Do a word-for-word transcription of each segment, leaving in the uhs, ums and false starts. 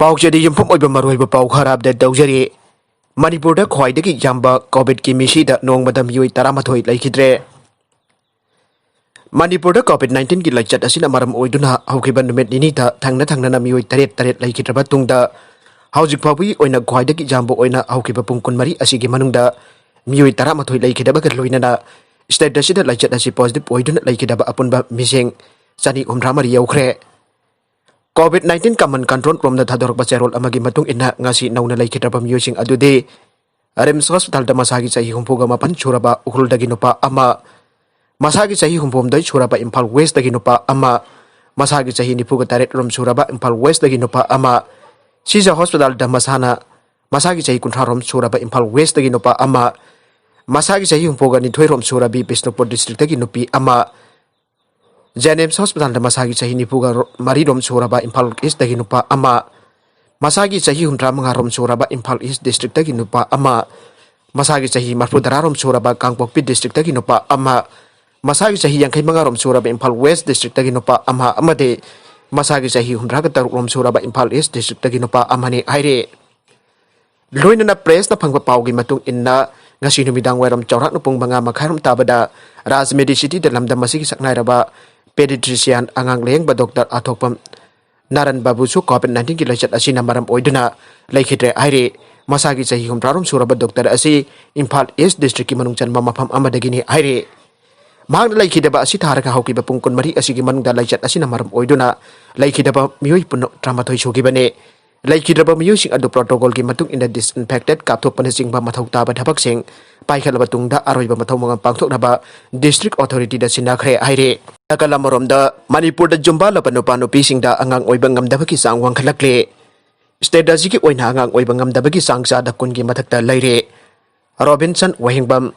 ꯄꯥꯎꯆꯦꯗ ꯌꯨꯝꯐꯝ ꯑꯣꯏꯕ ꯃꯔꯨꯑꯣꯏꯕ ꯄꯥꯎ ꯈꯔ ꯑꯞꯗꯦꯠ ꯇꯧꯖꯔꯤ꯫ ꯃꯅꯤꯄꯨꯔꯗ ꯈ꯭ꯋꯥꯏꯗꯒꯤ ꯌꯥꯝꯕ ꯀꯣꯚꯤꯗꯀꯤ ꯃꯤꯁꯤꯗ ꯅꯣꯡꯃꯗ ꯃꯤꯑꯣꯏ ꯇꯔꯥꯃꯥꯊꯣꯏ ꯂꯩꯈꯤꯗ꯭ꯔꯦ꯫ ꯃꯅꯤꯄꯨꯔꯗ ꯀꯣꯚꯤꯗ ꯅꯥꯏꯟꯇꯤꯟꯒꯤ ꯂꯥꯏꯆꯠ ꯑꯁꯤꯅ ꯃꯔꯝ ꯑꯣꯏꯗꯨꯅ ꯍꯧꯈꯤꯕ ꯅꯨꯃꯤꯠ ꯅꯤꯅꯤꯗ ꯊꯪꯅ ꯊꯪꯅꯅ ꯃꯤꯑꯣꯏ ꯇꯔꯦꯠ ꯇꯔꯦꯠ ꯂꯩꯈꯤꯗ꯭ꯔꯕ ꯇꯨꯡꯗ, ꯍꯧꯖꯤꯛ ꯐꯥꯎꯕꯒꯤ ꯑꯣꯏꯅ ꯈ꯭ꯋꯥꯏꯗꯒꯤ ꯌꯥꯝꯕ ꯑꯣꯏꯅ ꯍꯧꯈꯤꯕ ꯄꯨꯡ ꯀꯨꯟꯃꯔꯤ ꯑꯁꯤꯒꯤ ꯃꯅꯨꯡꯗ ꯃꯤꯑꯣꯏ ꯇꯔꯥꯃꯥꯊꯣꯏ ꯂꯩꯈꯤꯗꯕꯒ ꯂꯣꯏꯅꯅ state ꯑꯁꯤꯗ ꯂꯥꯏꯆꯠ ꯑꯁꯤ positive ꯑꯣꯏꯗꯨꯅ ꯂꯩꯈꯤꯗꯕ ꯑꯄꯨꯟꯕ ꯃꯤꯁꯤꯡ ꯆꯅꯤ ꯍꯨꯝꯗ꯭ꯔꯥ ꯃꯔꯤ ꯌꯧꯈ꯭ꯔꯦ꯫ ꯀꯣꯚꯤꯗ ꯅꯥꯏꯟꯇꯤꯟ common control ꯔꯣꯝꯗ ꯊꯥꯗꯣꯔꯛꯄ ꯆꯦꯔꯣꯜ ꯑꯃꯒꯤ ꯃꯇꯨꯡ ꯏꯟꯅ, ꯉꯁꯤ ꯅꯧꯅ ꯂꯩꯈꯤꯗ꯭ꯔꯕ ꯃꯤꯑꯣꯏꯁꯤꯡ ꯑꯗꯨꯗꯤ RIMS hospitalꯗ ꯃꯁꯥꯒꯤ ꯆꯍꯤ ꯍꯨꯝꯐꯨꯒ ꯃꯥꯄꯟ ꯁꯨꯔꯕ ꯎꯈ꯭ꯔꯨꯜꯗꯒꯤ ꯅꯨꯄꯥ ꯑꯃ, ꯃꯁꯥꯒꯤ ꯆꯍꯤ ꯍꯨꯝꯐꯨꯍꯨꯝꯗꯣꯏ ꯁꯨꯔꯕ ꯏꯝꯐꯥꯜ ꯋꯦꯁꯇꯒꯤ ꯅꯨꯄꯥ ꯑꯃ, ꯃꯁꯥꯒꯤ ꯆꯍꯤ ꯅꯤꯐꯨꯒ ꯇꯔꯦꯠ ꯔꯣꯝ ꯁꯨꯔꯕ ꯏꯝꯐꯥꯜ ꯋꯦꯁꯇꯒꯤ ꯅꯨꯄꯥ ꯑꯃ, ꯁꯤꯖ hospitalꯗ ꯃꯁꯥꯅ ꯃꯁꯥꯒꯤ ꯆꯍꯤ ꯀꯨꯟꯊ꯭ꯔꯥ ꯔꯣꯝ ꯁꯨꯔꯕ ꯏꯝꯐꯥꯜ ꯋꯦꯁꯇꯒꯤ ꯅꯨꯄꯥ ꯑꯃ, ꯃꯁꯥꯒꯤ ꯆꯍꯤ ꯍꯨꯝꯐꯨꯒ ꯅꯤꯊꯣꯏ ꯔꯣꯝ ꯁꯨꯔꯕꯤ ꯕꯤꯁꯅꯨꯄꯨꯔ districtꯇꯒꯤ ꯅꯨꯄꯤ ꯑꯃ, JNIMS hospitalꯗ ꯃꯁꯥꯒꯤ ꯆꯍꯤ ꯅꯤꯐꯨꯒ ꯃꯔꯤ ꯔꯣꯝ ꯁꯨꯔꯕ ꯏꯝꯐꯥꯜ ꯏꯁꯇꯒꯤ ꯅꯨꯄꯥ ꯑꯃ, ꯃꯁꯥꯒꯤ ꯆꯍꯤ ꯍꯨꯝꯗ꯭ꯔꯥ ꯃꯉꯥ ꯔꯣꯝ ꯁꯨꯔꯕ ꯏꯝꯐꯥꯜ ꯏꯁ districtꯇꯒꯤ ꯅꯨꯄꯥ ꯑꯃ, ꯃꯁꯥꯒꯤ ꯆꯍꯤ ꯃꯔꯐꯨ ꯇꯔꯥ ꯔꯣꯝ ꯁꯨꯔꯕ ꯀꯥꯡꯄꯣꯛꯄꯤ districtꯇꯒꯤ ꯅꯨꯄꯥ ꯑꯃ, ꯃꯁꯥꯒꯤ ꯆꯍꯤ ꯌꯥꯡꯈꯩ ꯃꯉꯥ ꯔꯣꯝ ꯁꯨꯔꯕ ꯏꯝꯐꯥꯜ ꯋꯦꯁ districtꯇꯒꯤ ꯅꯨꯄꯥ ꯑꯃ ꯑꯃꯗꯤ ꯃꯁꯥꯒꯤ ꯆꯍꯤ ꯍꯨꯝꯗ꯭ꯔꯥꯒ ꯇꯔꯨꯛ ꯔꯣꯝ ꯁꯨꯔꯕ ꯏꯝꯐꯥꯜ ꯏꯁ districtꯇꯒꯤ ꯅꯨꯄꯥ ꯑꯃꯅꯤ ꯍꯥꯏꯔꯤ꯫ ꯂꯣꯏꯅꯅ pressꯅ ꯐꯪꯕ ꯄꯥꯎꯒꯤ ꯃꯇꯨꯡ ꯏꯟꯅ, ꯉꯁꯤ ꯅꯨꯃꯤꯗꯥꯡ ꯋꯥꯏꯔꯝ ꯆꯥꯎꯔꯥꯛꯅ ꯄꯨꯡ ꯃꯉꯥ ꯃꯈꯥꯏ ꯔꯣꯝ ꯇꯥꯕꯗ ꯔꯥꯖ ꯃꯦꯗꯤꯁꯤꯇꯤꯗ ꯂꯝꯗꯝ ꯑꯁꯤꯒꯤ ꯁꯛꯅꯥꯏꯔꯕ pediatrician ꯑꯉꯥꯡ ꯂꯥꯌꯦꯡꯕ ꯗꯣꯛꯇꯔ ꯑꯊꯣꯛꯄꯝ ꯅꯥꯔꯟ ꯕꯥꯕꯨꯁꯨ ꯀꯣꯚꯤꯗ ꯅꯥꯏꯟꯇꯤꯟꯒꯤ ꯂꯥꯏꯆꯠ ꯑꯁꯤꯅ ꯃꯔꯝ ꯑꯣꯏꯗꯨꯅ ꯂꯩꯈꯤꯗ꯭ꯔꯦ ꯍꯥꯏꯔꯤ꯫ ꯃꯁꯥꯒꯤ ꯆꯍꯤ ꯍꯨꯝꯗ꯭ꯔꯥ ꯔꯣꯝ ꯁꯨꯔꯕ ꯗꯣꯛꯇꯔ ꯑꯁꯤ ꯏꯝꯐꯥꯜ ꯏꯁ districtꯀꯤ ꯃꯅꯨꯡ ꯆꯟꯕ ꯃꯐꯝ ꯑꯃꯗꯒꯤꯅꯤ ꯍꯥꯏꯔꯤ꯫ ꯃꯍꯥꯛꯅ ꯂꯩꯈꯤꯗꯕ ꯑꯁꯤ ꯊꯥꯔꯒ ꯍꯧꯈꯤꯕ ꯄꯨꯡ ꯀꯨꯟꯃꯔꯤ ꯑꯁꯤꯒꯤ ꯃꯅꯨꯡꯗ ꯂꯥꯏꯆꯠ ꯑꯁꯤꯅ ꯃꯔꯝ ꯑꯣꯏꯗꯨꯅ ꯂꯩꯈꯤꯗꯕ ꯃꯤꯑꯣꯏ ꯄꯨꯟꯅ ꯇꯔꯥꯃꯥꯊꯣꯏ ꯁꯨꯈꯤꯕꯅꯤ꯫ ꯂꯩꯈꯤꯗ꯭ꯔꯕ ꯃꯤꯑꯣꯏꯁꯤꯡ ꯑꯗꯨ protocolꯒꯤ ꯃꯇꯨꯡ ꯏꯟꯅ disinfectant ꯀꯥꯞꯊꯣꯛꯄꯅꯆꯤꯡꯕ ꯃꯊꯧ ꯇꯥꯕ ꯊꯕꯛꯁꯤꯡ ꯄꯥꯏꯈꯠꯂꯕ ꯇꯨꯡꯗ ꯑꯔꯣꯏꯕ ꯃꯊꯧ ꯃꯉꯝ ꯄꯥꯡꯊꯣꯛꯅꯕ district authorityꯗ ꯁꯤꯟꯅꯈ꯭ꯔꯦ ꯍꯥꯏꯔꯤ꯫ ꯅꯥꯀꯜ ꯑꯃꯔꯣꯝꯗ, ꯃꯅꯤꯄꯨꯔꯗ ꯌꯨꯝꯕꯥꯜꯂꯕ ꯅꯨꯄꯥ ꯅꯨꯄꯤꯁꯤꯡꯗ ꯑꯉꯥꯡ ꯑꯣꯏꯕ ꯉꯝꯗꯕꯒꯤ ꯆꯥꯡ ꯋꯥꯡꯈꯠꯂꯛꯂꯦ꯫ State ꯑꯁꯤꯒꯤ ꯑꯣꯏꯅ ꯑꯉꯥꯡ ꯑꯣꯏꯕ ꯉꯝꯗꯕꯒꯤ ꯆꯥꯡ ꯆꯥꯗ ꯀꯨꯟꯒꯤ ꯃꯊꯛꯇ ꯂꯩꯔꯦ꯫ ꯔꯣꯕꯤꯟꯁꯟ ꯋꯥꯍꯦꯡꯕꯝ꯫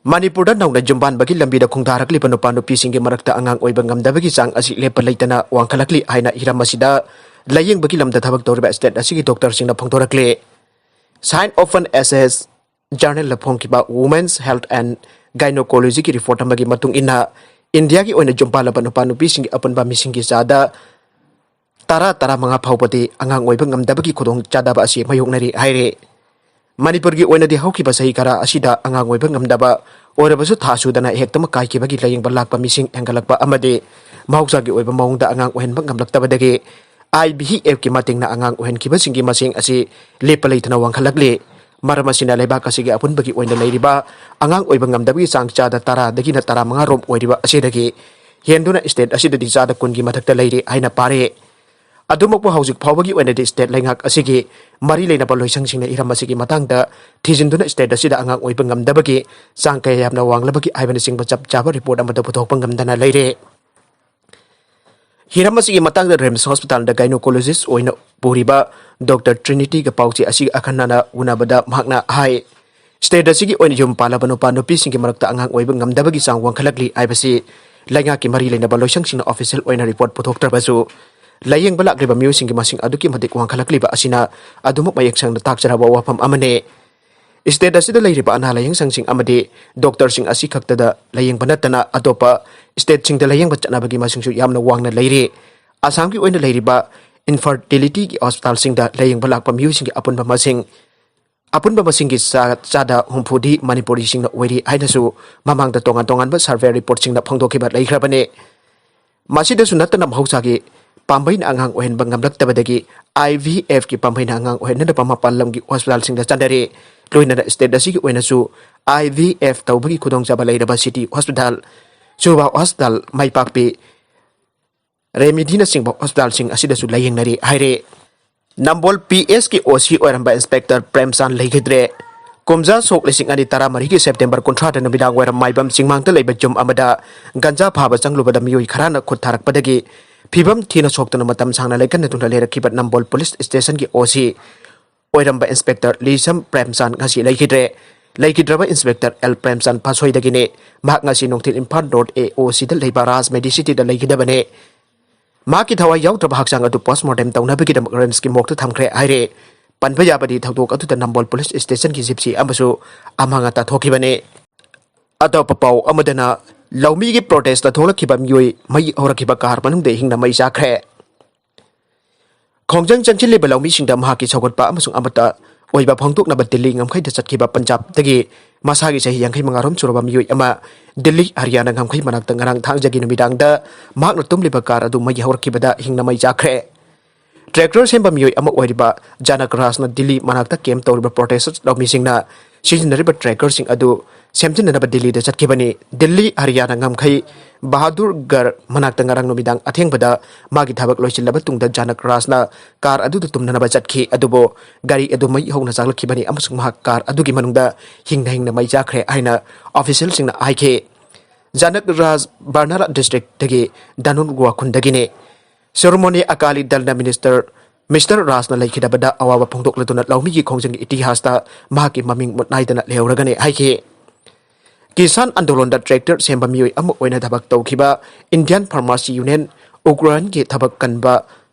ꯃꯅꯤꯄꯨꯔꯗ ꯅꯧꯅ ꯌꯨꯝꯕꯥꯟꯕꯒꯤ ꯂꯝꯕꯤꯗ ꯈꯣꯡꯗꯥꯔꯛꯂꯤꯕ ꯅꯨꯄꯥ ꯅꯨꯄꯤꯁꯤꯡꯒꯤ ꯃꯔꯛꯇ ꯑꯉꯥꯡ ꯑꯣꯏꯕ ꯉꯝꯗꯕꯒꯤ ꯆꯥꯡ ꯑꯁꯤ ꯂꯦꯞꯄ ꯂꯩꯇꯅ ꯋꯥꯡꯈꯠꯂꯛꯂꯤ ꯍꯥꯏꯅ ꯍꯤꯔꯝ ꯑꯁꯤꯗ ꯂꯥꯌꯦꯡꯕꯒꯤ ꯂꯝꯗ ꯊꯕꯛ ꯇꯧꯔꯤꯕ state ꯑꯁꯤꯒꯤ doctorꯁꯤꯡꯅ ꯐꯣꯡꯗꯣꯔꯛꯂꯤ꯫ Sign of an S S journalꯗ ꯐꯣꯡꯈꯤꯕ Women's Health and Gynecologyꯒꯤ report ꯑꯃꯒꯤ ꯃꯇꯨꯡ ꯏꯟꯅ, ꯏꯟꯗꯤꯌꯥꯒꯤ ꯑꯣꯏꯅ ꯌꯨꯝꯄꯥꯜꯂꯕ ꯅꯨꯄꯥ ꯅꯨꯄꯤꯁꯤꯡꯒꯤ ꯑꯄꯨꯟꯕ ꯃꯤꯁꯤꯡꯒꯤ ꯆꯥꯗ ꯇꯔꯥ ꯇꯔꯥꯃꯉꯥ ꯐꯥꯎꯕꯗꯤ ꯑꯉꯥꯡ ꯑꯣꯏꯕ ꯉꯝꯗꯕꯒꯤ ꯈꯨꯗꯣꯡꯆꯥꯗꯕ ꯑꯁꯤ ꯃꯥꯌꯣꯛꯅꯔꯤ ꯍꯥꯏꯔꯤ꯫ ꯃꯅꯤꯄꯨꯔꯒꯤ ꯑꯣꯏꯅꯗꯤ ꯍꯧꯈꯤꯕ ꯆꯍꯤ ꯈꯔ ꯑꯁꯤꯗ ꯑꯉꯥꯡ ꯑꯣꯏꯕ ꯉꯝꯗꯕ ꯑꯣꯏꯔꯕꯁꯨ ꯊꯥ ꯁꯨꯗꯅ ꯍꯦꯛꯇꯃꯛ ꯀꯥꯏꯈꯤꯕꯒꯤ ꯂꯥꯌꯦꯡꯕ ꯂꯥꯛꯄ ꯃꯤꯁꯤꯡ ꯍꯦꯟꯒꯠꯂꯛꯄ ꯑꯃꯗꯤ ꯃꯍꯧꯁꯥꯒꯤ ꯑꯣꯏꯕ ꯃꯑꯣꯡꯗ ꯑꯉꯥꯡ ꯑꯣꯏꯍꯟꯕ ꯉꯝꯂꯛꯇꯕꯗꯒꯤ IVFꯀꯤ ꯃꯇꯦꯡꯅ ꯑꯉꯥꯡ ꯑꯣꯏꯍꯟꯈꯤꯕꯁꯤꯡꯒꯤ ꯃꯁꯤꯡ ꯑꯁꯤ ꯂꯦꯞꯄ ꯂꯩꯇꯅ ꯋꯥꯡꯈꯠꯂꯛꯂꯤ꯫ ꯃꯔꯝ ꯑꯁꯤꯅ ꯂꯩꯕꯥꯛ ꯑꯁꯤꯒꯤ ꯑꯄꯨꯟꯕꯒꯤ ꯑꯣꯏꯅ ꯂꯩꯔꯤꯕ ꯑꯉꯥꯡ ꯑꯣꯏꯕ ꯉꯝꯗꯕꯒꯤ ꯆꯥꯡ ꯆꯥꯗ ꯇꯔꯥꯗꯒꯤꯅ ꯇꯔꯥꯃꯉꯥ ꯔꯣꯝ ꯑꯣꯏꯔꯤꯕ ꯑꯁꯤꯗꯒꯤ ꯍꯦꯟꯗꯨꯅ state ꯑꯁꯤꯗꯗꯤ ꯆꯥꯗ ꯀꯨꯟꯒꯤ ꯃꯊꯛꯇ ꯂꯩꯔꯤ ꯍꯥꯏꯅ ꯄꯥꯔꯤ꯫ ꯑꯗꯨꯃꯛꯄꯨ ꯍꯧꯖꯤꯛ ꯐꯥꯎꯕꯒꯤ ꯑꯣꯏꯅꯗꯤ state ꯂꯩꯉꯥꯛ ꯑꯁꯤꯒꯤ ꯃꯔꯤ ꯂꯩꯅꯕ ꯂꯣꯏꯁꯪꯁꯤꯡꯅ ꯍꯤꯔꯝ ꯑꯁꯤꯒꯤ ꯃꯇꯥꯡꯗ ꯊꯤꯖꯤꯟꯗꯨꯅ state ꯑꯁꯤꯗ ꯑꯉꯥꯡ ꯑꯣꯏꯕ ꯉꯝꯗꯕꯒꯤ ꯆꯥꯡ ꯀꯌꯥ ꯌꯥꯝꯅ ꯋꯥꯡꯂꯕꯒꯦ ꯍꯥꯏꯕꯅꯆꯤꯡꯕ ꯆꯞ ꯆꯥꯕ report ꯑꯃꯠꯇ ꯄꯨꯊꯣꯛꯄ ꯉꯝꯗꯅ ꯂꯩꯔꯦ꯫ ꯍꯤꯔꯝ ꯑꯁꯤꯒꯤ ꯃꯇꯥꯡꯗ RIMS hospitalꯗ gynecologist ꯑꯣꯏꯅ ꯄꯨꯔꯤꯕ Doctor Trinityꯒ ꯄꯥꯎꯆꯦ ꯑꯁꯤ ꯑꯈꯟꯅꯅ ꯎꯅꯕꯗ ꯃꯍꯥꯛꯅ ꯍꯥꯏ, state ꯑꯁꯤꯒꯤ ꯑꯣꯏꯅ ꯌꯨꯝ ꯄꯥꯜꯂꯕ ꯅꯨꯄꯥ ꯅꯨꯄꯤꯁꯤꯡꯒꯤ ꯃꯔꯛꯇ ꯑꯉꯥꯡ ꯑꯣꯏꯕ ꯉꯝꯗꯕꯒꯤ ꯆꯥꯡ ꯋꯥꯡꯈꯠꯂꯛꯂꯤ ꯍꯥꯏꯕꯁꯤ ꯂꯩꯉꯥꯛꯀꯤ ꯃꯔꯤ ꯂꯩꯅꯕ ꯂꯣꯏꯁꯪꯁꯤꯡꯅ official ꯑꯣꯏꯅ report ꯄꯨꯊꯣꯛꯇ꯭ꯔꯕꯁꯨ, ꯂꯥꯌꯦꯡꯕ ꯂꯥꯛꯂꯤꯕ ꯃꯤꯑꯣꯏꯁꯤꯡꯒꯤ ꯃꯁꯤꯡ ꯑꯗꯨꯛꯀꯤ ꯃꯇꯤꯛ ꯋꯥꯡꯈꯠꯂꯛꯂꯤꯕ ꯑꯁꯤꯅ ꯑꯗꯨꯃꯛ ꯃꯌꯦꯛ ꯁꯦꯡꯅ ꯇꯥꯛꯆꯔꯕ ꯋꯥꯐꯝ ꯑꯃꯅꯤ꯫ State ꯑꯁꯤꯗ ꯂꯩꯔꯤꯕ ꯑꯅꯥ ꯂꯥꯌꯦꯡ ꯁꯪꯁꯤꯡ ꯑꯃꯗꯤ doctorꯁꯤꯡ ꯑꯁꯤ ꯈꯛꯇꯗ ꯂꯥꯌꯦꯡꯕ ꯅꯠꯇꯅ ꯑꯇꯣꯞꯄ stateꯁꯤꯡꯗ ꯂꯥꯌꯦꯡꯕ ꯆꯠꯅꯕꯒꯤ ꯃꯁꯤꯡꯁꯨ ꯌꯥꯝꯅ ꯋꯥꯡꯅ ꯂꯩꯔꯤ꯫ ꯑꯁꯥꯝꯒꯤ ꯑꯣꯏꯅ ꯂꯩꯔꯤꯕ infertilityꯒꯤ hospitalꯁꯤꯡꯗ ꯂꯥꯌꯦꯡꯕ ꯂꯥꯛꯄ ꯃꯤꯑꯣꯏꯁꯤꯡꯒꯤ ꯑꯄꯨꯟꯕ ꯃꯁꯤꯡ, ꯑꯄꯨꯟꯕ ꯃꯁꯤꯡꯒꯤ ꯆꯥ-, ꯆꯥꯗ ꯍꯨꯝꯐꯨꯗꯤ ꯃꯅꯤꯄꯨꯔꯤꯁꯤꯡꯅ ꯑꯣꯏꯔꯤ ꯍꯥꯏꯅꯁꯨ ꯃꯃꯥꯡꯗ ꯇꯣꯉꯥꯟ ꯇꯣꯉꯥꯟꯕ survey reportꯁꯤꯡꯗ ꯐꯣꯡꯗꯣꯛꯈꯤꯕ ꯂꯩꯈ꯭ꯔꯕꯅꯤ꯫ ꯃꯁꯤꯗꯁꯨ ꯅꯠꯇꯅ ꯃꯍꯧꯁꯥꯒꯤ ꯄꯥꯝꯕꯩꯅ ꯑꯉꯥꯡ ꯑꯣꯏꯍꯟꯕ ꯉꯝꯂꯛꯇꯕꯗꯒꯤ IVFꯀꯤ ꯄꯥꯝꯕꯩꯅ ꯑꯉꯥꯡ ꯑꯣꯏꯍꯟꯅꯅꯕ ꯃꯄꯥꯟ ꯂꯝꯒꯤ hospitalꯁꯤꯡꯗ ꯆꯠꯅꯔꯤ꯫ ꯂꯣꯏꯅꯅ state ꯑꯁꯤꯒꯤ ꯑꯣꯏꯅꯁꯨ IVF ꯇꯧꯕꯒꯤ ꯈꯨꯗꯣꯡꯆꯥꯕ ꯂꯩꯔꯕ city hospital, ꯁꯨꯕꯥ hospital, ꯃꯥꯏꯄꯥꯛꯄꯤ, ꯔꯦꯃꯤꯗꯤꯅꯆꯤꯡꯕ hospitalꯁꯤꯡ ꯑꯁꯤꯗꯁꯨ ꯂꯥꯌꯦꯡꯅꯔꯤ ꯍꯥꯏꯔꯦ꯫ ꯅꯝꯕꯣꯜ PSꯀꯤ OC ꯑꯣꯏꯔꯝꯕ Inspector ꯄ꯭ꯔꯦꯝꯆꯥꯟ ꯂꯩꯈꯤꯗ꯭ꯔꯦ꯫ ꯀꯨꯝꯖꯥ ꯁꯣꯛ ꯂꯤꯁꯤꯡ ꯑꯅꯤ ꯇꯔꯥꯃꯔꯤꯒꯤ September ꯀꯨꯟꯊ꯭ꯔꯥꯗ ꯅꯨꯃꯤꯗꯥꯡ ꯋꯥꯏꯔꯝ ꯃꯥꯏꯕꯝ ꯆꯤꯡꯃꯥꯡꯗ ꯂꯩꯕ ꯌꯨꯝ ꯑꯃꯗ ꯒꯟꯖꯥ ꯐꯥꯕ ꯆꯪꯂꯨꯕꯗ ꯃꯤꯑꯣꯏ ꯈꯔꯅ ꯈꯨꯠ ꯊꯥꯔꯛꯄꯗꯒꯤ ꯐꯤꯕꯝ ꯊꯤꯅ ꯁꯣꯛꯇꯨꯅ ꯃꯇꯝ ꯁꯥꯡꯅ ꯂꯥꯏꯀꯠꯅꯗꯨꯅ ꯂꯩꯔꯛꯈꯤꯕ ꯅꯝꯕꯣꯜ police stationꯒꯤ OC ꯑꯣꯏꯔꯝꯕ Inspector ꯂꯤꯁꯝ ꯄ꯭ꯔꯦꯝꯆꯥꯟ ꯉꯁꯤ ꯂꯩꯈꯤꯗ꯭ꯔꯦ꯫ ꯂꯩꯈꯤꯗ꯭ꯔꯕ Inspector ꯑꯦꯜ ꯄ꯭ꯔꯦꯝꯆꯥꯟ ꯐꯥꯁꯣꯏꯗꯒꯤꯅꯤ꯫ ꯃꯍꯥꯛ ꯉꯁꯤ ꯅꯨꯡꯊꯤꯜ ꯏꯝꯐꯥꯜ North AOCꯗ ꯂꯩꯕ ꯔꯥꯖ ꯃꯦꯗꯤꯁꯤꯇꯤꯗ ꯂꯩꯒꯗꯕꯅꯤ꯫ ꯃꯍꯥꯛꯀꯤ ꯊꯋꯥꯏ ꯌꯥꯎꯗ꯭ꯔꯕ ꯍꯛꯆꯥꯡ ꯑꯗꯨ postmortemꯗ ꯇꯧꯅꯕꯒꯤꯗꯃꯛ RIMSꯀꯤ morgueꯗ ꯊꯝꯈ꯭ꯔꯦ ꯍꯥꯏꯔꯦ꯫ ꯄꯟꯕ ꯌꯥꯕꯗꯤ, ꯊꯧꯗꯣꯛ ꯑꯗꯨꯗ ꯅꯝꯕꯣꯜ police stationꯒꯤ gypsy ꯑꯃꯁꯨ ꯑꯃꯥꯡ ꯑꯇꯥ ꯊꯣꯛꯈꯤꯕꯅꯤ꯫ ꯑꯇꯣꯞꯄ ꯄꯥꯎ ꯑꯃꯗꯅ, ꯂꯧꯃꯤꯒꯤ protestꯇ ꯊꯣꯛꯂꯛꯈꯤꯕ ꯃꯤꯑꯣꯏ ꯃꯩ ꯍꯧꯔꯛꯈꯤꯕ car ꯃꯅꯨꯡꯗ ꯍꯤꯡꯅ ꯃꯩ ꯆꯥꯈ꯭ꯔꯦ꯫ ꯈꯣꯡꯖꯪ ꯆꯪꯁꯤꯜꯂꯤꯕ ꯂꯧꯃꯤꯁꯤꯡꯗ ꯃꯍꯥꯛꯀꯤ ꯁꯧꯒꯠꯄ ꯑꯃꯁꯨꯡ ꯑꯃꯠꯇ ꯑꯣꯏꯕ ꯐꯣꯡꯗꯣꯛꯅꯕ ꯗꯤꯜꯂꯤ ꯉꯝꯈꯩꯗ ꯆꯠꯈꯤꯕ ꯄꯟꯖꯥꯕꯇꯒꯤ ꯃꯁꯥꯒꯤ ꯆꯍꯤ ꯌꯥꯡꯈꯩ ꯃꯉꯥ ꯔꯣꯝ ꯁꯨꯔꯕ ꯃꯤꯑꯣꯏ ꯑꯃ ꯗꯤꯜꯂꯤ ꯍꯔꯤꯌꯥꯅꯥ ꯉꯝꯈꯩ ꯃꯅꯥꯛꯇ ꯉꯔꯥꯡ ꯊꯥꯡꯖꯒꯤ ꯅꯨꯃꯤꯗꯥꯡꯗ ꯃꯍꯥꯛꯅ ꯇꯨꯝꯂꯤꯕ ꯀꯥꯔ ꯑꯗꯨ ꯃꯩ ꯍꯧꯔꯛꯈꯤꯕꯗ ꯍꯤꯡꯅ ꯃꯩ ꯆꯥꯛꯈ꯭ꯔꯦ꯫ ꯇ꯭ꯔꯦꯛꯇꯔ ꯁꯦꯝꯕ ꯃꯤꯑꯣꯏ ꯑꯃ ꯑꯣꯏꯔꯤꯕ ꯖꯥꯅꯛ ꯔꯥꯖꯅ ꯗꯤꯜꯂꯤ ꯃꯅꯥꯛꯇ ꯀꯦꯝꯞ ꯇꯧꯔꯤꯕ ꯄ꯭ꯔꯣꯇꯦꯁ ꯂꯧꯃꯤꯁꯤꯡꯅ ꯁꯤꯖꯤꯟꯅꯔꯤꯕ ꯇ꯭ꯔꯦꯛꯇꯔꯁꯤꯡ ꯑꯗꯨ ꯁꯦꯝꯖꯤꯟꯅꯅꯕ ꯗꯤꯜꯂꯤꯗ ꯆꯠꯈꯤꯕꯅꯤ꯫ ꯗꯤꯜꯂꯤ ꯍꯔꯤꯌꯥꯅꯥ ꯉꯝꯈꯩ ꯕꯍꯥꯗꯨꯔꯒꯔ ꯃꯅꯥꯛꯇ ꯉꯔꯥꯡ ꯅꯨꯃꯤꯗꯥꯡ ꯑꯊꯦꯡꯕꯗ ꯃꯥꯒꯤ ꯊꯕꯛ ꯂꯣꯏꯁꯤꯜꯂꯕ ꯇꯨꯡꯗ ꯖꯥꯅꯛ ꯔꯥꯖꯅ ꯀꯥꯔ ꯑꯗꯨꯗ ꯇꯨꯝꯅꯅꯕ ꯆꯠꯈꯤ, ꯑꯗꯨꯕꯨ ꯒꯥꯔꯤ ꯑꯗꯨ ꯃꯩ ꯍꯧꯅ ꯆꯥꯛꯂꯛꯈꯤꯕꯅꯤ ꯑꯃꯁꯨꯡ ꯃꯍꯥꯛ ꯀꯥꯔ ꯑꯗꯨꯒꯤ ꯃꯅꯨꯡꯗ ꯍꯤꯡꯅ ꯍꯤꯡꯅ ꯃꯩ ꯆꯥꯛꯈ꯭ꯔꯦ ꯍꯥꯏꯅ ꯑꯣꯐꯤꯁꯤꯌꯦꯜꯁꯤꯡꯅ ꯍꯥꯏꯈꯤ꯫ ꯖꯥꯅꯛ ꯔꯥꯖ ꯕꯔꯅꯥꯂꯥ ꯗꯤꯁꯇ꯭ꯔꯤꯛꯇꯒꯤ ꯗꯥꯅꯨꯟꯒꯨꯋꯥ ꯈꯨꯟꯗꯒꯤꯅꯤ꯫ ꯁꯤꯔꯣꯃꯣꯅꯤ ꯑꯀꯥꯂꯤ ꯗꯜꯅ ꯃꯤꯅꯤꯁꯇꯔ ꯃꯤꯁꯇꯔ ꯔꯥꯖꯅ ꯂꯩꯈꯤꯗꯕꯗ ꯑꯋꯥꯕ ꯐꯣꯡꯗꯣꯛꯂꯗꯨꯅ ꯂꯧꯃꯤꯒꯤ ꯈꯣꯡꯖꯪꯒꯤ ꯏꯇꯤꯍꯥꯁꯇ ꯃꯍꯥꯛꯀꯤ ꯃꯃꯤꯡ ꯃꯨꯠ ꯅꯥꯏꯗꯅ ꯂꯩꯍꯧꯔꯒꯅꯤ ꯍꯥꯏꯈꯤ꯫ ꯀꯤꯁꯥꯟ ꯑꯟꯗꯣꯂꯟꯗ ꯇ꯭ꯔꯦꯛꯇꯔ ꯁꯦꯝꯕ ꯃꯤꯑꯣꯏ ꯑꯃ ꯑꯣꯏꯅ ꯊꯕꯛ ꯇꯧꯈꯤꯕ ꯏꯟꯗꯤꯌꯥꯟ ꯐꯥꯔꯃꯔꯁ ꯌꯨꯅꯤꯌꯟ ꯎꯒ꯭ꯔꯥꯟꯒꯤ ꯊꯕꯛ ꯀꯟꯕ,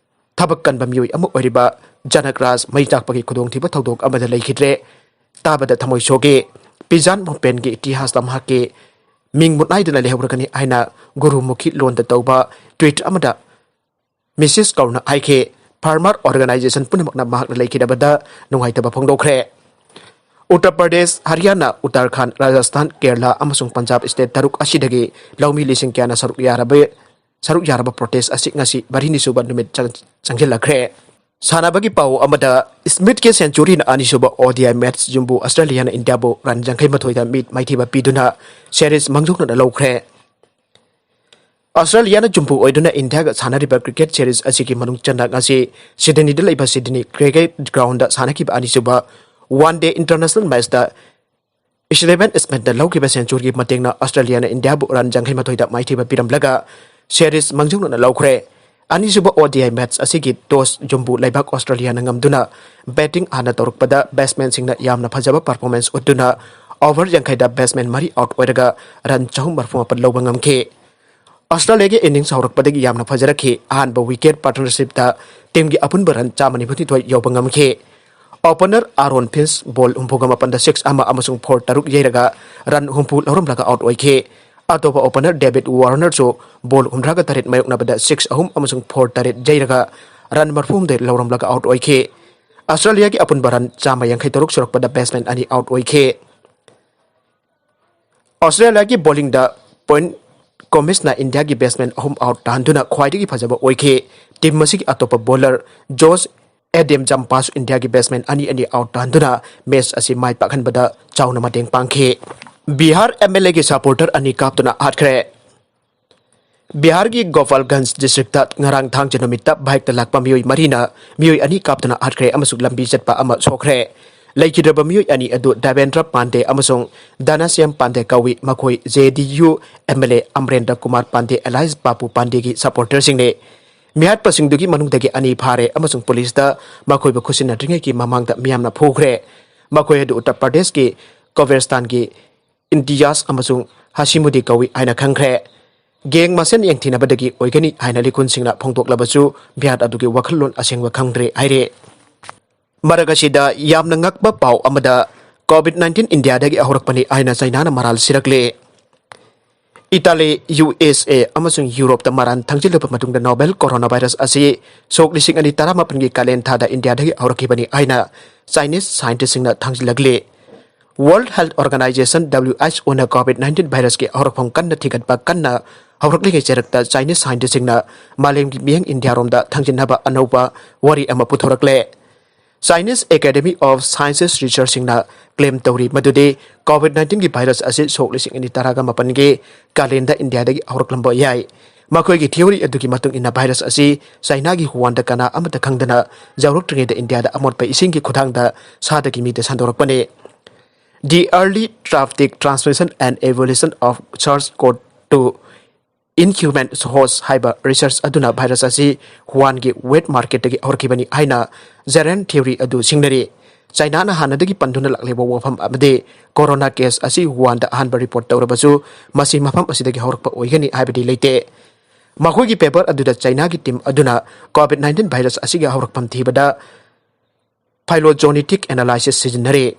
ꯊꯕꯛ ꯀꯟꯕ ꯃꯤꯑꯣꯏ ꯑꯃ ꯑꯣꯏꯔꯤꯕ ꯖꯅꯛ ꯔꯥꯖ ꯃꯩ ꯆꯥꯛꯄꯒꯤ ꯈꯨꯗꯣꯡꯊꯤꯕ ꯊꯧꯗꯣꯛ ꯑꯃꯗ ꯂꯩꯈꯤꯗ꯭ꯔꯦ꯫ ꯇꯥꯕꯗ ꯊꯃꯣꯏ ꯁꯣꯛꯏ꯫ ꯄꯤꯖꯥꯟ ꯃꯣꯄꯦꯟꯒꯤ ꯏꯇꯤꯍꯥꯁꯇ ꯃꯍꯥꯛꯀꯤ ꯃꯤꯡ ꯃꯨꯠ ꯅꯥꯏꯗꯅ ꯂꯩꯍꯧꯔꯒꯅꯤ ꯍꯥꯏꯅ ꯒꯨꯔꯨꯃꯨꯈꯤ ꯂꯣꯟꯗ ꯇꯧꯕ ꯇ꯭ꯋꯤꯠ ꯑꯃꯗ ꯃꯤꯁꯤꯁ ꯀꯧꯔꯅ ꯍꯥꯏꯈꯤ꯫ ꯐꯥꯔꯃꯔ ꯑꯣꯔꯒꯅꯥꯏꯖꯦꯁꯟ ꯄꯨꯝꯅꯃꯛꯅ ꯃꯍꯥꯛꯅ ꯂꯩꯈꯤꯗꯕꯗ ꯅꯨꯡꯉꯥꯏꯇꯕ ꯐꯣꯡꯗꯣꯛꯈ꯭ꯔꯦ꯫ ꯎꯠꯇꯔ ꯄ꯭ꯔꯗꯦꯁ, ꯍꯔꯤꯌꯥꯅꯥ, ꯎꯠꯇꯔꯈꯥꯟ, ꯔꯥꯖꯁꯊꯥꯟ, ꯀꯦꯔꯂꯥ ꯑꯃꯁꯨꯡ ꯄꯟꯖꯥꯕ ꯁ꯭ꯇꯦꯠ ꯇꯔꯨꯛ ꯑꯁꯤꯗꯒꯤ ꯂꯧꯃꯤ ꯂꯤꯁꯤꯡ ꯀꯌꯥꯅ ꯁꯔꯨꯛ ꯌꯥꯔꯕ, ꯁꯔꯨꯛ ꯌꯥꯔꯕ ꯄ꯭ꯔꯣꯇꯦꯁ ꯑꯁꯤ ꯉꯁꯤ ꯃꯔꯤꯅꯤ ꯁꯨꯕ ꯅꯨꯃꯤꯠ ꯆꯪ-, ꯆꯪꯁꯤꯜꯂꯛꯈ꯭ꯔꯦ꯫ ꯁꯥꯟꯅꯕꯒꯤ ꯄꯥꯎ ꯑꯃꯗ, ꯁ꯭ꯃꯤꯠꯀꯤ ꯁꯦꯟꯆꯨꯔꯤꯅ ꯑꯅꯤꯁꯨꯕ ꯑꯣ ꯗꯤ ꯑꯥꯏ ꯃꯦꯠꯆ ꯌꯨꯝꯕꯨ ꯑꯁꯇ꯭ꯔꯦꯂꯤꯌꯥꯅ ꯏꯟꯗꯤꯌꯥꯕꯨ ꯔꯟ ꯌꯥꯡꯈꯩ ꯃꯥꯊꯣꯏꯗ ꯃꯤꯠ ꯃꯥꯏꯊꯤꯕ ꯄꯤꯗꯨꯅ ꯁꯦꯔꯤꯁ ꯃꯥꯡꯖꯧꯅꯅ ꯂꯧꯈ꯭ꯔꯦ꯫ ꯑꯁꯇ꯭ꯔꯦꯂꯤꯌꯥꯅ ꯌꯨꯝꯕꯨ ꯑꯣꯏꯗꯨꯅ ꯏꯟꯗꯤꯌꯥꯒ ꯁꯥꯟꯅꯔꯤꯕ ꯀ꯭ꯔꯤꯀꯦꯠ ꯁꯦꯔꯤꯁ ꯑꯁꯤꯒꯤ ꯃꯅꯨꯡ ꯆꯟꯅ ꯉꯁꯤ ꯁꯤꯗꯅꯤꯗ ꯂꯩꯕ ꯁꯤꯗꯅꯤ ꯀ꯭ꯔꯤꯀꯦꯠ ꯒ꯭ꯔꯥꯎꯟꯗ ꯁꯥꯟꯅꯈꯤꯕ ꯑꯅꯤꯁꯨꯕ ꯋꯥꯟ ꯗꯦ ꯏꯟꯇꯔꯅꯦꯁꯅꯦꯜ ꯃꯦꯠꯆꯇ ꯏꯁꯇꯤꯚꯦꯟ ꯁ꯭ꯃꯤꯊꯅ ꯂꯧꯈꯤꯕ ꯁꯦꯟꯆꯨꯔꯤꯒꯤ ꯃꯇꯦꯡꯅ ꯑꯁꯇ꯭ꯔꯦꯂꯤꯌꯥꯅ ꯏꯟꯗꯤꯌꯥꯕꯨ ꯔꯟ ꯌꯥꯡꯈꯩ ꯃꯥꯊꯣꯏꯗ ꯃꯥꯏꯊꯤꯕ ꯄꯤꯔꯝꯂꯒ ꯁꯦꯔꯤꯁ ꯃꯥꯡꯖꯧꯅꯅ ꯂꯧꯈ꯭ꯔꯦ꯫ ꯑꯅꯤꯁꯨꯕ ꯑꯣ ꯗꯤ ꯑꯥꯏ ꯃꯦꯠꯆ ꯑꯁꯤꯒꯤ ꯇꯣꯁ ꯌꯨꯝꯕꯨ ꯂꯩꯕꯥꯛ ꯑꯁꯇ꯭ꯔꯦꯂꯤꯌꯥꯅ ꯉꯝꯗꯨꯅ ꯕꯦꯇꯤꯡ ꯍꯥꯟꯅ ꯇꯧꯔꯛꯄꯗ ꯕꯦꯠꯁꯃꯦꯟꯁꯤꯡꯅ ꯌꯥꯝꯅ ꯐꯖꯕ ꯄꯔꯐꯣꯔꯃꯦꯟꯁ ꯎꯠꯇꯨꯅ ꯑꯣꯚꯔ ꯌꯥꯡꯈꯩꯗ ꯕꯦꯠꯁꯃꯦꯟ ꯃꯔꯤ ꯑꯥꯎꯠ ꯑꯣꯏꯔꯒ ꯔꯟ ꯆꯍꯨꯝ ꯃꯔꯤꯐꯨ ꯃꯥꯄꯟ ꯂꯧꯕ ꯉꯝꯈꯤ꯫ ꯑꯁꯇ꯭ꯔꯦꯂꯤꯌꯥꯒꯤ ꯏꯅꯤꯡꯁ ꯍꯧꯔꯛꯄꯗꯒꯤ ꯌꯥꯝꯅ ꯐꯖꯔꯛꯈꯤ꯫ ꯑꯍꯥꯟꯕ ꯋꯤꯀꯦꯠ ꯄꯥꯔꯠꯅꯔꯁꯤꯞꯇ ꯇꯤꯝꯒꯤ ꯑꯄꯨꯟꯕ ꯔꯟ ꯆꯥꯝꯃ ꯅꯤꯐꯨꯅꯤꯊꯣꯏ ꯌꯧꯕ ꯉꯝꯈꯤ꯫ ꯑꯣꯄꯅꯔ ꯑꯥꯔꯣꯟ ꯐꯤꯟꯆ ꯕꯣꯜ ꯍꯨꯝꯐꯨꯒ ꯃꯥꯄꯟꯗ ꯁꯤꯛꯁ ꯑꯃ ꯑꯃꯁꯨꯡ ꯐꯣꯔ ꯇꯔꯨꯛ ꯌꯩꯔꯒ ꯔꯟ ꯍꯨꯝꯐꯨ ꯂꯧꯔꯝꯂꯒ ꯑꯥꯎꯠ ꯑꯣꯏꯈꯤ꯫ ꯑꯇꯣꯞꯄ ꯑꯣꯄꯅꯔ ꯗꯦꯕꯤꯠ ꯋꯥꯔꯅꯔꯁꯨ ꯕꯣꯜ ꯍꯨꯝꯗ꯭ꯔꯥꯒ ꯇꯔꯦꯠ ꯃꯥꯌꯣꯛꯅꯕꯗ ꯁꯤꯛꯁ ꯑꯍꯨꯝ ꯑꯃꯁꯨꯡ ꯐꯣꯔ ꯇꯔꯦꯠ ꯌꯩꯔꯒ run ꯃꯔꯤꯐꯨꯍꯨꯝꯗꯣꯏ ꯂꯧꯔꯝꯂꯒ out ꯑꯣꯏꯈꯤ꯫ ꯑꯁꯇ꯭ꯔꯦꯂꯤꯌꯥꯒꯤ ꯑꯄꯨꯟꯕ run ꯆꯥꯝꯃ ꯌꯥꯡꯈꯩ ꯇꯔꯨꯛ ꯁꯨꯔꯛꯄꯗ batsman ꯑꯅꯤ out ꯑꯣꯏꯈꯤ꯫ ꯑꯁꯇ꯭ꯔꯦꯂꯤꯌꯥꯒꯤ bowlingꯗ point ꯀꯣꯃꯤꯟꯁꯅ ꯏꯟꯗꯤꯌꯥꯒꯤ batsman ꯑꯍꯨꯝ out ꯇꯥꯍꯟꯗꯨꯅ ꯈ꯭ꯋꯥꯏꯗꯒꯤ ꯐꯖꯕ ꯑꯣꯏꯈꯤ꯫ Team ꯑꯁꯤꯒꯤ ꯑꯇꯣꯞꯄ bowler ꯖꯣꯁ ꯑꯦꯗꯦꯝ ꯖꯝꯄꯥꯁꯨ ꯏꯟꯗꯤꯌꯥꯒꯤ batsman ꯑꯅꯤ ꯑꯅꯤ out ꯇꯥꯍꯟꯗꯨꯅ match ꯑꯁꯤ ꯃꯥꯏ ꯄꯥꯛꯍꯟꯕꯗ ꯆꯥꯎꯅ ꯃꯇꯦꯡ ꯄꯥꯡꯈꯤ꯫ ꯕꯤꯍꯥꯔ MLAꯒꯤ supporter ꯑꯅꯤ ꯀꯥꯞꯇꯨꯅ ꯍꯥꯠꯈ꯭ꯔꯦ꯫ ꯕꯤꯍꯥꯔꯒꯤ ꯒꯣꯄꯥꯜꯒꯟꯖ districtꯇ ꯉꯔꯥꯡ ꯊꯥꯡꯖ ꯅꯨꯃꯤꯠꯇ bikeꯇ ꯂꯥꯛꯄ ꯃꯤꯑꯣꯏ ꯃꯔꯤꯅ ꯃꯤꯑꯣꯏ ꯑꯅꯤ ꯀꯥꯞꯇꯨꯅ ꯍꯥꯠꯈ꯭ꯔꯦ ꯑꯃꯁꯨꯡ ꯂꯝꯕꯤ ꯆꯠꯄ ꯑꯃ ꯁꯣꯛꯈ꯭ꯔꯦ꯫ ꯂꯩꯈꯤꯗ꯭ꯔꯕ ꯃꯤꯑꯣꯏ ꯑꯅꯤ ꯑꯗꯨ ꯗꯦꯕꯦꯟꯗ꯭ꯔ ꯄꯥꯟꯗꯦ ꯑꯃꯁꯨꯡ ꯙꯅꯁ꯭ꯌꯥꯝ ꯄꯥꯟꯗꯦ ꯀꯧꯏ꯫ ꯃꯈꯣꯏ JDU MLA ꯑꯃꯔꯦꯟꯗ꯭ꯔ ꯀꯨꯃꯥꯔ ꯄꯥꯟꯗꯦ alias ꯄꯥꯄꯨ ꯄꯥꯟꯗꯦꯒꯤ supporterꯁꯤꯡꯅꯤ꯫ ꯃꯤꯍꯥꯠꯄꯁꯤꯡꯗꯨꯒꯤ ꯃꯅꯨꯡꯗꯒꯤ ꯑꯅꯤ ꯐꯥꯔꯦ ꯑꯃꯁꯨꯡ ꯄꯨꯂꯤꯁꯇ ꯃꯈꯣꯏꯕꯨ ꯈꯨꯠꯁꯤꯟꯅꯗ꯭ꯔꯤꯉꯩꯒꯤ ꯃꯃꯥꯡꯗ ꯃꯤꯌꯥꯝꯅ ꯐꯨꯈ꯭ꯔꯦ꯫ ꯃꯈꯣꯏ ꯑꯗꯨ ꯎꯠꯇꯔ ꯄ꯭ꯔꯗꯦꯁꯀꯤ ꯀꯣꯕꯦꯔꯁꯇꯥꯟꯒꯤ ꯏꯝꯇꯤꯌꯥꯖ ꯑꯃꯁꯨꯡ ꯍꯥꯁꯤꯃꯨꯗꯤ ꯀꯧꯏ ꯍꯥꯏꯅ ꯈꯪꯈ꯭ꯔꯦ꯫ Gang ꯃꯁꯦꯟ ꯌꯦꯡꯊꯤꯅꯕꯗꯒꯤ ꯑꯣꯏꯒꯅꯤ ꯍꯥꯏꯅ ꯂꯤꯈꯨꯟꯁꯤꯡꯅ ꯐꯣꯡꯗꯣꯛꯂꯕꯁꯨ, ꯃꯤꯍꯥꯠ ꯑꯗꯨꯒꯤ ꯋꯥꯈꯜꯂꯣꯟ ꯑꯁꯦꯡꯕ ꯈꯪꯗ꯭ꯔꯦ ꯍꯥꯏꯔꯦ꯫ ꯃꯔꯛ ꯑꯁꯤꯗ ꯌꯥꯝꯅ ꯉꯛꯄ ꯄꯥꯎ ꯑꯃꯗ, COVID nineteen ꯏꯟꯗꯤꯌꯥꯗꯒꯤ ꯍꯧꯔꯛꯄꯅꯤ ꯍꯥꯏꯅ ꯆꯩꯅꯥꯅ ꯃꯔꯥꯜ ꯁꯤꯔꯛꯂꯦ꯫ ꯏꯇꯥꯂꯤ, USA ꯑꯃꯁꯨꯡ ꯌꯨꯔꯣꯞꯇ ꯃꯔꯥꯟ ꯊꯪꯖꯤꯜꯂꯕ ꯃꯇꯨꯡꯗ novel coronavirus ꯑꯁꯤ ꯁꯣꯛ ꯂꯤꯁꯤꯡ ꯑꯅꯤ ꯇꯔꯥꯃꯥꯄꯟꯒꯤ ꯀꯥꯂꯦꯟ ꯊꯥꯗ ꯏꯟꯗꯤꯌꯥꯗꯒꯤ ꯍꯧꯔꯛꯈꯤꯕꯅꯤ ꯍꯥꯏꯅ Chinese scientistꯁꯤꯡꯅ ꯊꯪꯖꯤꯜꯂꯛꯂꯤ꯫ World Health Organization, WHOꯅ COVID nineteen virusꯀꯤ ꯍꯧꯔꯛꯐꯝ ꯀꯟꯅ ꯊꯤꯒꯠꯄ ꯀꯟꯅ ꯍꯧꯔꯛꯂꯤꯉꯩ ꯆꯩꯔꯛꯇ Chinese scientistꯁꯤꯡꯅ ꯃꯥꯂꯦꯝꯒꯤ ꯃꯤꯠꯌꯦꯡ ꯏꯟꯗꯤꯌꯥꯔꯣꯝꯗ ꯊꯪꯖꯤꯟꯅꯕ ꯑꯅꯧꯕ ꯋꯥꯔꯤ ꯑꯃ ꯄꯨꯊꯣꯔꯛꯂꯦ꯫ Chinese Academy of Sciences researchꯁꯤꯡꯅ claim ꯇꯧꯔꯤ ꯃꯗꯨꯗꯤ COVID nineteenꯒꯤ virus ꯑꯁꯤ ꯁꯣꯛ ꯂꯤꯁꯤꯡ ꯑꯅꯤ ꯇꯔꯥꯒ ꯃꯥꯄꯟꯒꯤ ꯀꯥꯂꯦꯟꯗ ꯏꯟꯗꯤꯌꯥꯗꯒꯤ ꯍꯧꯔꯛꯂꯝꯕ ꯌꯥꯏ꯫ ꯃꯈꯣꯏꯒꯤ theory ꯑꯗꯨꯒꯤ ꯃꯇꯨꯡ ꯏꯟꯅ virus ꯑꯁꯤ ꯆꯥꯏꯅꯥꯒꯤ ꯋꯨꯍꯥꯟꯗ ꯀꯅꯥ ꯑꯃꯠꯇ ꯈꯪꯗꯅ ꯌꯧꯔꯛꯇ꯭ꯔꯤꯉꯩꯗ ꯏꯟꯗꯤꯌꯥꯗ ꯑꯃꯣꯠꯄ ꯏꯁꯤꯡꯒꯤ ꯈꯨꯊꯥꯡꯗ ꯁꯥꯗꯒꯤ ꯃꯤꯗ ꯁꯟꯗꯣꯔꯛꯄꯅꯤ꯫ The early drastic transmission and evolution of SARS-CoV two in human host ꯍꯥꯏꯕ research ꯑꯗꯨꯅ virus ꯑꯁꯤ ꯋꯨꯍꯥꯟꯒꯤ wet marketꯇꯒꯤ ꯍꯧꯔꯛꯈꯤꯕꯅꯤ ꯍꯥꯏꯅ Zheran theory ꯑꯗꯨ ꯁꯤꯡꯅꯔꯤ꯫ ꯆꯥꯏꯅꯥꯅ ꯍꯥꯟꯅꯗꯒꯤ ꯄꯟꯗꯨꯅ ꯂꯥꯛꯂꯤꯕ ꯋꯥꯐꯝ ꯑꯃꯗꯤ corona case ꯑꯁꯤ ꯋꯨꯍꯥꯟꯗ ꯑꯍꯥꯟꯕ report ꯇꯧꯔꯕꯁꯨ, ꯃꯁꯤ ꯃꯐꯝ ꯑꯁꯤꯗꯒꯤ ꯍꯧꯔꯛꯄ ꯑꯣꯏꯒꯅꯤ ꯍꯥꯏꯕꯗꯤ ꯂꯩꯇꯦ꯫ ꯃꯈꯣꯏꯒꯤ paper ꯑꯗꯨꯗ ꯆꯥꯏꯅꯥꯒꯤ team ꯑꯗꯨꯅ COVID nineteen virus ꯑꯁꯤꯒꯤ ꯍꯧꯔꯛꯐꯝ ꯊꯤꯕꯗ phylogenetic analysis ꯁꯤꯖꯤꯟꯅꯔꯤ꯫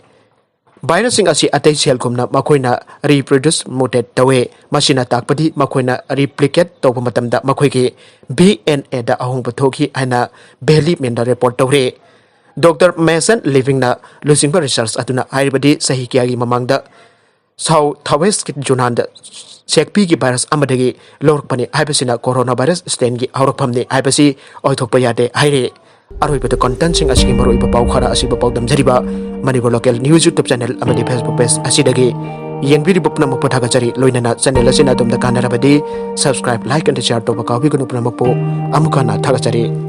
Virusꯁꯤꯡ ꯑꯁꯤ ꯑꯇꯩ cellꯒꯨꯝꯅ ꯃꯈꯣꯏꯅ reproduce mutate ꯇꯧꯏ꯫ ꯃꯁꯤꯅ ꯇꯥꯛꯄꯗꯤ ꯃꯈꯣꯏꯅ replicate ꯇꯧꯕ ꯃꯇꯝꯗ ꯃꯈꯣꯏꯒꯤ D N Aꯗ ꯑꯍꯣꯡꯕ ꯊꯣꯛꯈꯤ ꯍꯥꯏꯅ Bailey Mailꯅ report ꯇꯧꯔꯤ꯫ Doctor Mason Livingꯅ ꯂꯨꯆꯤꯡꯕ research ꯑꯗꯨꯅ ꯍꯥꯏꯔꯤꯕꯗꯤ ꯆꯍꯤ ꯀꯌꯥꯒꯤ ꯃꯃꯥꯡꯗ South West Yunanꯗ ꯁꯦꯛꯄꯤꯒꯤ virus ꯑꯃꯗꯒꯤ ꯂꯧꯔꯛꯄꯅꯤ ꯍꯥꯏꯕꯁꯤꯅ coronavirus strainꯒꯤ ꯍꯧꯔꯛꯐꯝꯅꯤ ꯍꯥꯏꯕꯁꯤ ꯑꯣꯏꯊꯣꯛꯄ ꯌꯥꯗꯦ ꯍꯥꯏꯔꯤ꯫ ꯑꯔꯣꯏꯕꯗ contentꯁꯤꯡ ꯑꯁꯤꯒꯤ ꯃꯔꯨꯑꯣꯏꯕ ꯄꯥꯎ ꯈꯔ ꯑꯁꯤꯕꯨ ꯄꯥꯎꯗꯝꯖꯔꯤꯕ Manipur Local News YouTube channel ꯑꯃꯗꯤ Facebook page ꯑꯁꯤꯗꯒꯤ ꯌꯦꯡꯕꯤꯔꯤꯕ ꯄꯨꯝꯅꯃꯛꯄꯨ ꯊꯥꯒꯠꯆꯔꯤ꯫ ꯂꯣꯏꯅꯅ channel ꯑꯁꯤꯅ ꯑꯗꯣꯝꯗ ꯀꯥꯟꯅꯔꯕꯗꯤ subscribe, like and share ꯇꯧꯕ ꯀꯥꯎꯕꯤꯒꯅꯨ꯫ ꯄꯨꯝꯅꯃꯛꯄꯨ ꯑꯃꯨꯛ ꯍꯟꯅ ꯊꯥꯒꯠꯆꯔꯤ꯫